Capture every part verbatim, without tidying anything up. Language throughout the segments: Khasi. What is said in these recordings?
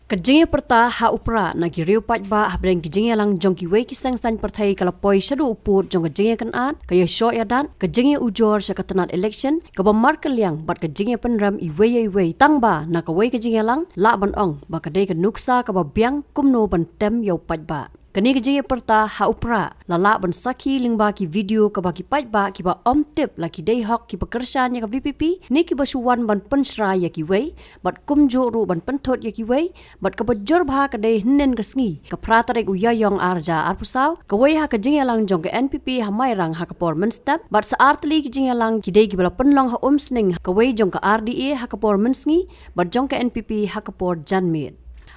Ka jingïapyrta ha u prah na ki riew paidbah hapdeng ki jingïalang jong kiwei ki seng saiñ pyrthei ka la poi shaduh u pud jong ka jingïakynad, ka ïashoh ïadat, ka jingïaujor sha ka tnat election, kaba markylliang bad ka jingïapynrem iwei ïa iwei tang ba na kawei ka jingïalang lah ban ong ba ka dei ka nuksa kaba biang kumno ban tem ïa u paidbah. Kane ka jingïapyrta ha u prah la lah ban sakhi lyngba ki video kaba ki paidbah kiba ym tip la ki dei hok kiba kyrshan ïa ka V P P ne kiba shu wan ban pynshrai ïa kiwei, bad kumjuh ruh ban pynthut ïa kiwei, bad kaba jur bha ka dei hynnin ka sngi, ka phra tarik u Ïaïong ar hajar arphew saw, kawei ha ka jingïalang jong ka N P P ha Mairang ha ka por mynstep, bad sa ar tylli ki jingïalang ki dei kiba la pynlong ha Umsning, kawei jong ka R D A ha ka por mynsngi, bad jong ka N P P ha ka por janmiet.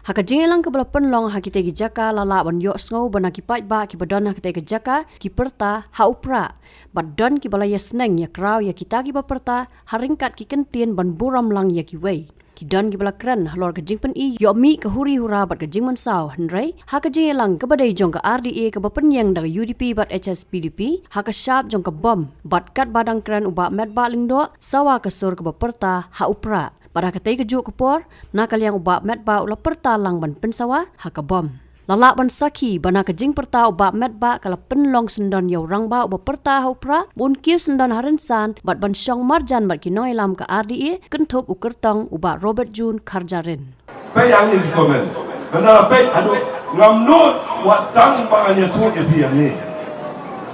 Ha ka jingïalang kaba la pynlong ha kitei ki jaka la lah ban ïohsngew ba na ki paidbah kiba don ha kitei ki jaka ki pyrta ha u prah, bad don kiba la ïasneng ïakraw ïa kita kiba pyrta ha ryngkat ki kyntien ban burom lang ïa kiwei. Ki don kiba la kren halor ka jingpyni ïoh mih ka huri hura bad ka jingmynsaw, hynrei ha ka jingïalang kaba dei jong ka R D A kaba pynïeng da ka U D P bad H S P D P, ha ka shap jong ka bom, bad katba dang kren u Bah Metbah Lyngdoh, sawa ka sur kaba pyrta ha u prah. Bad ha katei kajuh ka por, na ka liang u Bah Metbah u la pyrta lang ban pynsawa ha ka bom. La lah ban sakhi ba na ka jingpyrta u Bah Metbah ka la pynlong syndon ïa u rangbah uba pyrta ha u prah ba un kiew syndon ha rynsan bad ban shong marjan bad ki nongïalam ka R D A, kynthup u kyrtong u Bah Robert June Kharjahrin. Peit ïa kine ki comment. Mynta la peit haduh ngam nud wat tang ba ngan ïathuh ïa phi ïa kine.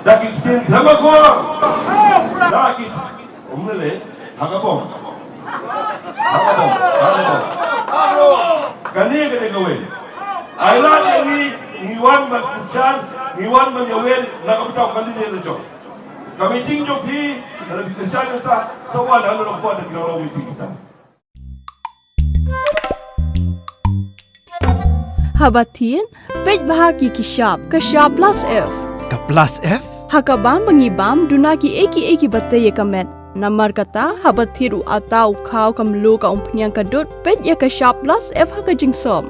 Da ki ktien khlem akor. Da ki Ym lei, ha ka bom. Ha ka bom, ha ka bom. Kane ka dei kawei. Ai lad ïa ngi, ngi wan ban kyrshan, ngi wan ban ïawer na ka bynta u candidate la jong. Ka meeting jong phi, lada phi kyrshan ïa uta, sa wan ha lade ka por da ki nongïalam meeting kita. Haba thied, peit bha ki ki shap, ka shap plus F. Ka plus F? Ha ka bam ba ngi bam, duna kiei kiei kiba tei ïa ka met. Namar kata, haba thied u atta, u khaw, ka mluh, ka umphniang, ka dud, peit ïa ka shap plus F ha ka jingsop.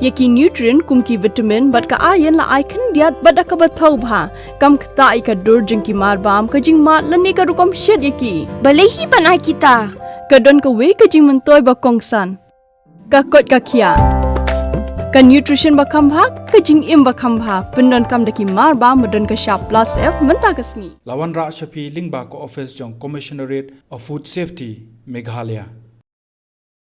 Ïa ki nutrient kum ki vitamin bad ka iron la ai khyndiat bad da kaba thaw bha. Kam ktah ïa ka dur jong ki mar bam, ka jingmad lane ka rukom shet ïa ki. Balei hi ban ai kita? Ka don kawei ka jingmyntoi ba kongsan. Ka koit ka khiah. Ka nutrition ba kham bha, ka jingim ba kham bha. Pyndonkam da ki mar bam ba don ka shap plus F mynta ka sngi. La wanrah sha phi lyngba ka office jong Commissionerate of Food Safety, Meghalaya.